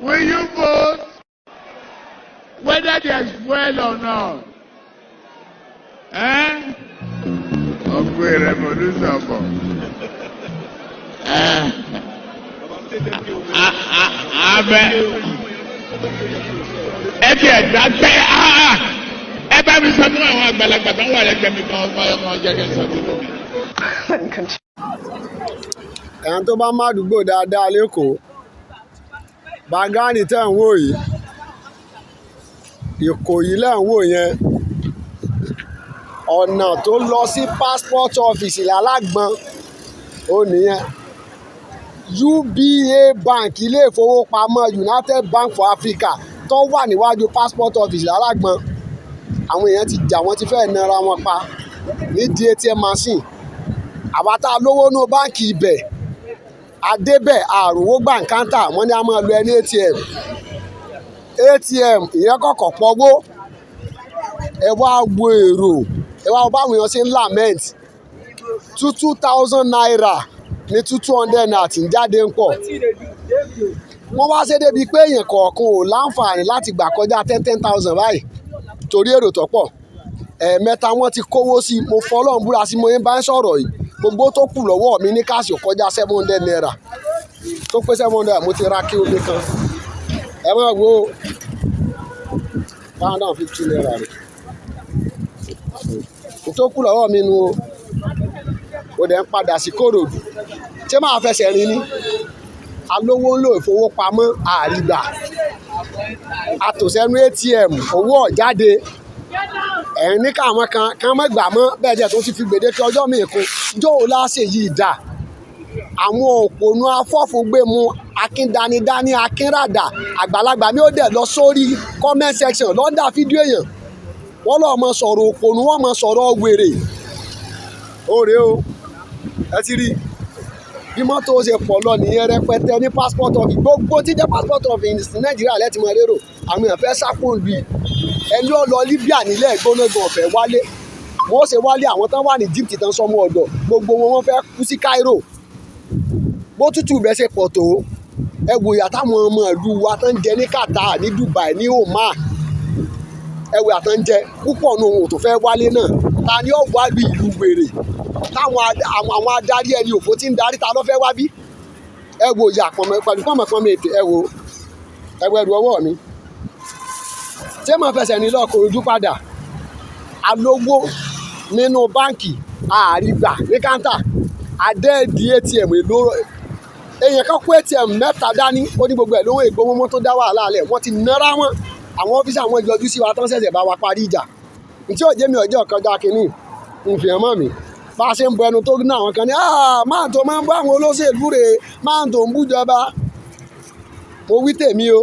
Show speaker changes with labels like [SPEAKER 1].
[SPEAKER 1] Will you vote whether there's fuel or not? Eh? Ọgbẹ́ revolution bọ̀. Eh? Abẹ ẹ ti ẹ̀dá gbẹ́, ẹ bá mi sọ fún àwọn àgbàlagbà tó ń wà lẹ́gbẹ̀ẹ́ mi kan ọmọ ọmọ jẹ́ kí n sọ fún mi.
[SPEAKER 2] Ẹ̀yàn tó bá má àdúgbò dáadáa lẹ́kọ̀ọ́, Bàgáàní tẹ̀ ń wò yìí, Ìkòyí lẹ̀ ń wò yẹn, ọ̀nà tó lọ sí passport office l'Alágbọ̀n ó nìyẹn. UBA Bank, ilé ìfowópamọ́ United Bank for Africa tó wà níwájú passport office l'Alágbọ̀n, àwọn èèyàn ti jà, wọ́n ti fẹ́ẹ̀ nara wọn pa nídìí ATM machine. Àwa tá a lówó nú báǹkì ibẹ̀ adébẹ̀ àròwó gbàǹkántà, wọ́n ní a máa lo ẹni ATM. ATM ìyẹn kọ̀kọ̀ pọ̀wó. Ẹ wá wo èrò, ẹ wá wo báwọn èèyàn ṣe ń lament. 2,000 naira ní 200 naira tí ń jáde ń pọ̀. Wọ́n wá ṣe débi pé èèyàn kọ̀ọ̀kan ò láǹfààní láti gbà kọjá 10,000 báyìí torí èrò tó pọ̀. Ẹ̀ẹ̀mẹ́ta wọ́n ti kówó sí i. Mo fọlọ́run búra sí mo yín bá ń sọ̀rọ̀ yìí, gbogbo tó kù lọ́wọ́ mi ní cash ò kọjá ₦700. Tó pé 700, mo ti ra kí omi kan. Ẹ máa wo ₦550 rẹ̀ tó kù lọ́wọ́ mi nu o. Ó dẹ̀ ń padà sí Kòròdú, ṣé máa fẹsẹ̀ rìn ni? Alówó ń lò ìfowópamọ́ àrígbà àtòsẹ́nu ATM, owó ọ̀jáde. Ẹ̀ ń ní káwọn kan kán mọ́ gbà mọ́ bẹ́ẹ̀ jẹ́ tó ti fi gbèdéke ọjọ́ míì kún. Jóò láṣẹ yìí dà, àwọn òpònú afọ́fúngbẹ́mu, akíndanidání, akínràdà àgbàlagbà mi ó dẹ̀ lọ sórí comment section lọ́ndà fídíò èèyàn, wọ́n lọ́ọ́ mọ sọ̀rọ̀ òpònú, wọ́n mọ sọ̀rọ̀ wèrè. Ó rèé o, ẹ ti rí bí mọ́tò ṣe pọ̀ lọ nìyẹn rẹpẹtẹ ní passport office. Gbogbo tí jẹ́ passport office ní Nàìjíríà lẹ́tì mọ́ lérò. Àwọn èèyàn fẹ́ sápò lù yìí. Ẹni ó lọ Libya nílẹ̀ gbóná gan ọ̀fẹ́ wálé, wọ́n ṣe wálé. Àwọn tán wà ní Egypt tán sọmọ ọ̀dọ̀, gbogbo wọn, wọ́n fẹ́ kú sí Cairo bó tútù bẹ́ẹ̀ ṣe pọ̀ tó. Ẹ wò ìyà táwọn ọmọ ìlú wa tán jẹ ní Qatar, ní Dubai, ní Oman. Ẹ wò ìyà tán jẹ. Púpọ̀ nù ohun tó fẹ́ wálé náà. Ta ni ó wá lu ìlú wèrè táwọn àwọn adarí ẹni òfò tí ń darí? Ta ló fẹ́ wá bí? Ẹ wò ìyà pẹ̀lú pọ̀nmọ̀pọ̀nmọ̀ ètè. Ẹ wò, ẹ wò ẹrù ọwọ́ mi. Ṣé màá fẹsẹ̀ ní lọ́ọ́ Kòròdú padà? Alówó nínú báǹkì, àrígbà ní káńtà, adẹ́ẹ̀dì ATM èlò. Èèyàn kan kó ATM mẹ́ta dání, ó ní gbogbo ẹ̀ lówó ìgbowó wọn tó dá wàhálà lẹ̀. Wọ́n ti nára wọn. Àwọn officer wọn yọjú sí wa tán, ṣẹ̀ṣẹ̀ bá wa parí ìjà. Ntí òjé mi ọjọ́ kọjá kínní nfìhàn mọ́ mi bá a ṣe ń bọ ẹnu tó ní. Àwọn kan ní máa tó máa ń bọ́ àwọn olóṣèlú rè, máa tó ń bújọba. Mo wí tèmi o.